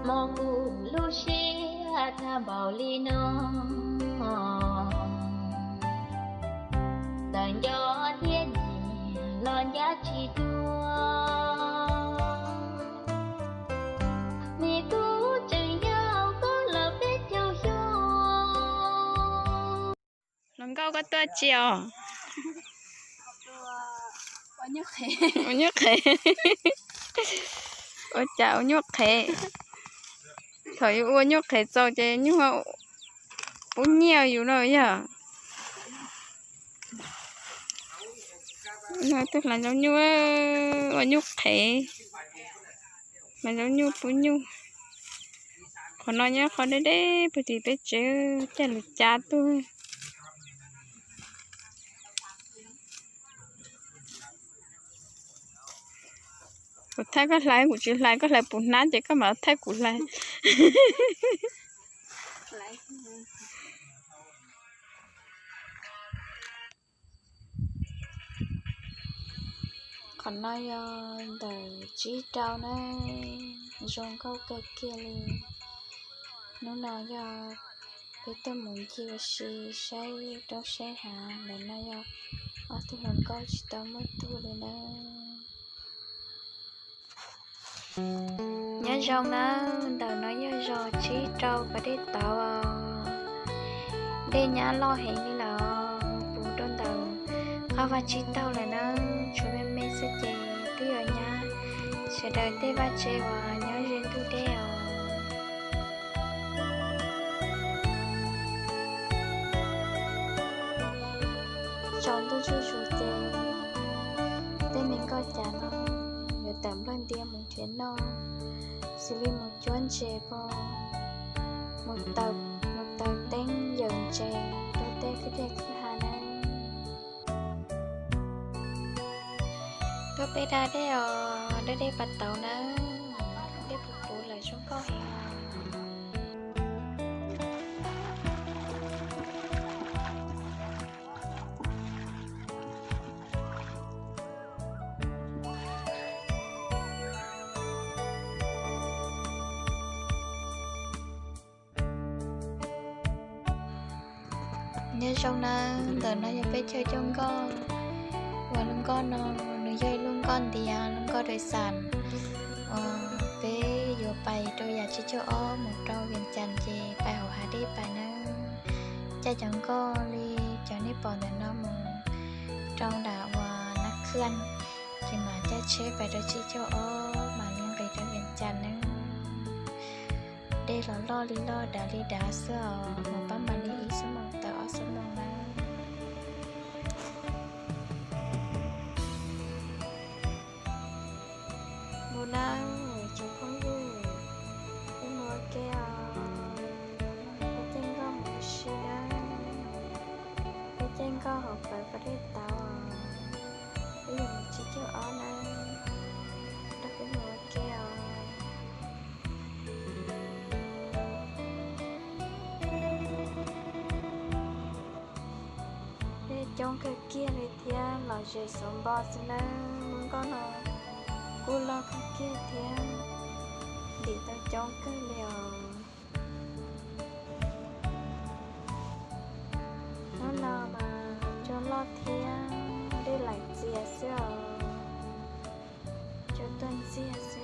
Mob kuv lub siab tag npaum li no, txawm nco thiab nyiam los ncaj tsis tuaj. Me tub tseem yau koj lawm peb caug xyoo. Hluas nkauj koj tuaj tsi os? Ua nyuj qhev. Ua cas ua nyuj qhev? Thaum yus ua nyuj qhev txaus ces nyuj pub nyiaj yus no yog. No twb hlais zaub nyuj, ua nyuj qhev, hlais zaub nyuj pub nyuj. Qhov no nyob qhov deb deb puag tim peb tsev, caij lus cav tuaj. Kuv thaij koj hlais, kuv tsis hlais, koj hlais puv hnab ces koj mam thaij kuv hlais. Qhov no yog ntawm tsib rau na, zoo nkauj kawg kiag li. Hnub no yog peb tuaj mus ncig ua si saib roob saib hav, ntawm no yog ob tug hluas nkauj tsis tau muaj tug li na. Nyob zoo na, ntawm no yog zos tsib rau pas dej tauv os. Dej nyab loj heev li lawm, puv rau ntawm qab vaj tsib taug lawm na, tshuav me me xwb ces twb yuav nyab sawv daws tej vaj tse uas nyob ze ntug dej os. Tsaus ntuj zuj zus ces tej me nkoj cas no yuav tawm nplawg ntias mus nrhiav noj, xws li mus cuab ntses, mus taws teeb yawm ntses rau tej kwj dej kwj ha na. Tuaj peb da dej os, da dej pas tauv na, dej puv puv lawm zoo nkauj heev os. Nyob zoo na, ntawm no yog peb chaw coj nkoj, uas lub nkoj no nws yog ib lub nkoj ntiav, lub nkoj dais xam, uas peb yuav pais rau yam tsib caug ob mus rau Vias Cas ces pais hauv hav dej pais na. Caij cov nkoj li cov nej pom ntawm no mus rau nram uas Nab Khaj, ces mam caij tsheb pais rau tsib caug ob mam li nqis rau Vias Cas na. Dej los loj li loj dav li dav xwb os, mus pab mam li ib xuab moos tawm ob xuab moos na. Mus na, tsoom phooj ywg, peb mus ua ke os, peb caij nkoj mus ua si na, peb caij nkoj hauv plawv pas dej tauv os, peb yuav mus tsib caug ob na, nrog peb mus ua ke os. Dej coob kawg kiag li thiab los ze xauv npo xwb nawb, lub nkoj no kuj loj kawg kiag thiab, ntim tau coob kawg li os. Hnub no mas cua loj thiab dej laim txias xwb os, cua tuaj ntxiag xwb.